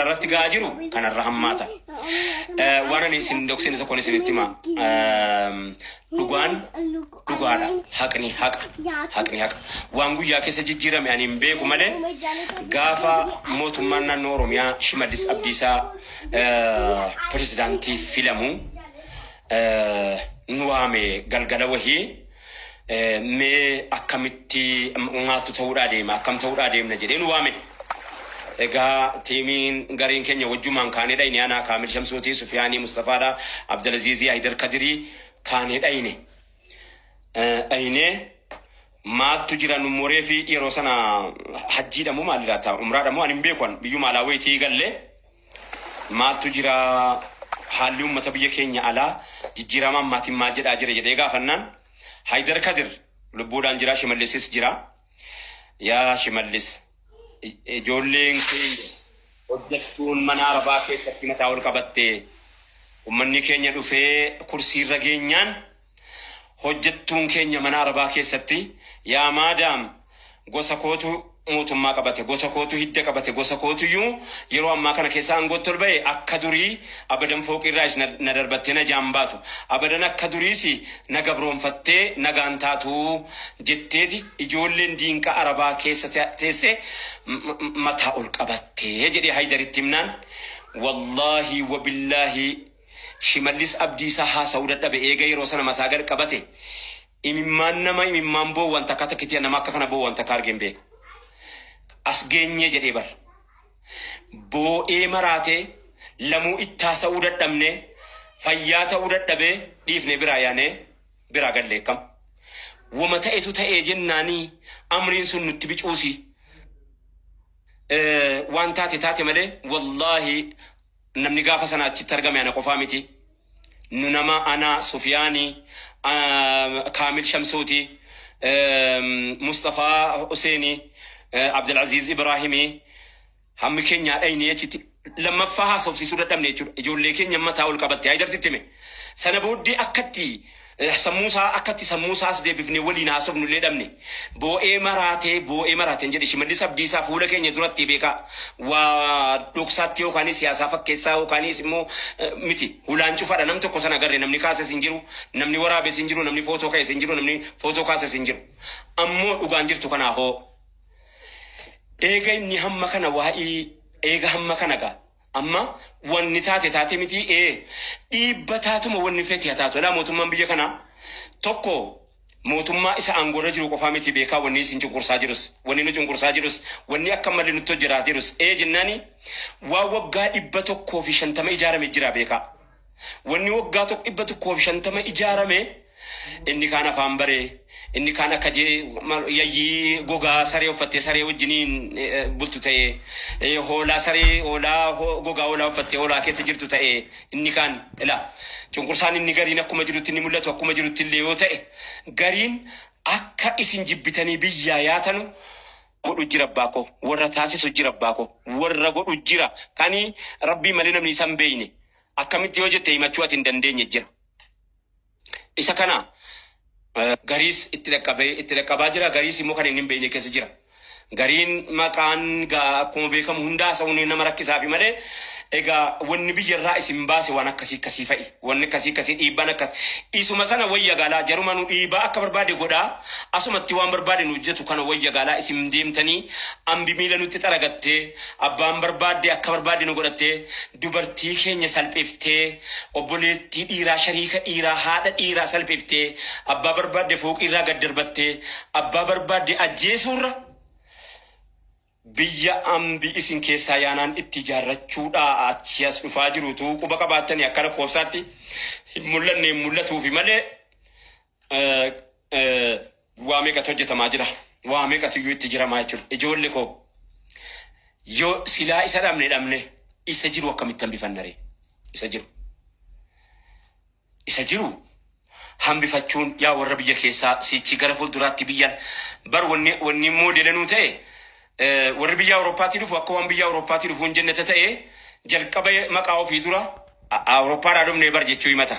irratti ga'aa jiru kanarra hammaata. Waan ani isin dhoksine tokkoon isinitti hima. Dhugaan dhugaadha. Haqni haqa. Haqni haqa. Waan guyyaa keessa jijjiirame ani hin beeku malee gaafa mootummaan naannoo Oromiyaa Shimallis Abdiisaa pirezidaantii filamu nu waame galgala wahii mee akkamitti maaltu ta'uudhaa deema akkam ta'uudhaa deemna jedhee nu waame. Egaa tiimiin gareen keenya wajjumaan kaanee dhayne anaa Kaamil Shamsuutii, Sufiyaanii Mustafaadha, Abdalaziizii, Haydar Kadirii kaanee dhayne. Dhaynee maaltu jira nu moree fi yeroo sana hajjiidha moo maali laata umraadha moo ani hin beeku an biyyuma alaa wayitii galle maaltu jira haalli uummata biyya keenya alaa jijjiirama ammaatiin maal jedhaa jira jedhee gaafannaan Haydar Kadir lubbuudhaan jira Shimallisis jira yaa Shimallis ijoolleen keenya hojjettuun mana arabaa keessatti mataa ol qabatte ummanni keenya dhufee kursiirra geenyaan Hojjettuun keenya mana Arabaa keessatti, Yaa maadaam, gosa kootu mootummaa qabate, gosa kootu hidda qabate, gosa kootuyyuu yeroo ammaa kana keessa aangootti ol ba'e, akka durii abadan fooqiirraayis na, na darbattee najaa hin baatu, abadan akka duriis na gabroomfattee nagaan taatu jetteeti ijoolleen diinqa Arabaa keessa teesse mataa ol qabatte jedhee Haydaritti himnaan, wallaahi wabillaahi Shimallis Abdiisaa haasa'uu dadhabe eega yeroo sana mataa gad qabate imimmaan nama imimmaan boowwan takka takkitti nama akka kana boowwan takka argee hin beeku. As geenyee jedhee bar. Boo'ee maraatee lamuu itti haasa'uu dadhabnee fayyaa ta'uu dadhabee dhiifnee biraa yaanee biraa gallee akkam. Woma ta'etu ta'ee jennaanii amriin sun nutti bicuusi. Waan taate taate malee wallaahi Namni gaafa sana achitti argame ana qofaa miti. Nu nama ana, Sufiyaani, Kaamil Shamsuuti, Musxafaa Huseeni, Abdulaziz Ibraahimi, hammi keenyaa dhaynee achitti lammaffaa haasofsiisuu dadhabne jechuudha. Ijoollee keenya mataa ol qabatte Hayidartitti hime. Sana booddee akkatti Sammuu isaa akkatti sammuu isaas deebifnee waliin haasofnu illee dhabne. Boo'ee maraatee boo'ee maraateen jedhe Shimallis Abdiisaa fuula keenya duratti beekaa. Waa dhoksaatti yookaan siyaasaa fakkeessaa yookaanis immoo miti. Hulaan cufaadha nam tokko sana agarre namni kaases hin jiru, namni waraabes hin jiru, namni footoo ka'es hin jiru, namni footoo kaases hin jiru. Ammoo dhugaan jirtu kanaa hoo. Eega inni hamma kana waa'ii eega hamma kana gaa. Amma wanni taate taate mitii ee dhiibba taatuma wanni feeti haa taatu. Elaa mootummaan biyya kanaa tokko mootummaa isa aangoorra jiru qofaa miti beekaa wanni isin cunqursaa jirus wanni nu cunqursaa jirus wanni akka malee nutti hojjetaa jirus ee jennaani waan waggaa 150 ijaarame jira beekaa. Wanni waggaa 150 ijaarame inni kaan afaan baree, inni kaan akka yayyii gogaa saree uffattee saree wajjiniin bultu ta'ee, hoolaa saree hoolaa gogaa hoolaa uffattee hoolaa keessa jirtu ta'ee, inni kaan ilaa cunqursaan inni gariin akkuma jirutti inni mul'atu akkuma jirutti illee yoo ta'e gariin akka isin jibbitanii biyyaa yaatanu godhu jira abbaa koo warra taasisu jira abbaa koo warra godhu jira kani rabbii malee namni isa hin beekne akkamitti yoo jette himachuu ati hin dandeenye jira. Isa kana gariis itti dhaqqabee itti dhaqqabaa jira gariis immoo kan inni hin beekne keessa jira. Gariin maqaan gaa akkuma beekamu hunda haasa'uun nama rakkisaafi malee egaa wanni biyyarraa isin baase waan akkasii akkasii fa'i. Wanni akkasii akkasii dhiibbaan akkas isuma sana wayya gaalaa jaruma nu dhiibaa akka barbaade godhaa asumatti waan barbaade nu hojjetu kana wayya gaalaa isin deemtanii ambi miila nutti xaragattee abbaan barbaadde akka barbaadde nu godhattee dubartii keenya salphiftee, obboleettii dhiiraa, shariika dhiiraa, haadha dhiiraa salphiftee, abbaa barbaadde fooqiirraa gad darbattee, abbaa barbaadde ajjeesuurra biyya ambi isin keessaa yaanaan itti ijaarrachuudhaa achii as dhufaa jiru utuu quba qabaattanii akka lakkoofsaatti hin mul'anne hin mul'atuufi malee waa meeqatu hojjetamaa jira. Waa meeqatu iyyuu itti jiramaa jechuudha. Ijoollee koo yoo silaa isa dhabne dhabne isa jiru akkamitti hambifanna ree? Isa jiru. Isa jiru hambifachuun yaa warra biyya keessaa siichi gara fuulduraatti biyyan bar wanni wanni moodela nuu ta'e warri biyya Awurooppaatii dhufu akka waan biyya Awurooppaatii dhufu hin jenne ta'e jalqaba maqaa ofii dura Awurooppaadhaa dhufnee bar jechuu himata.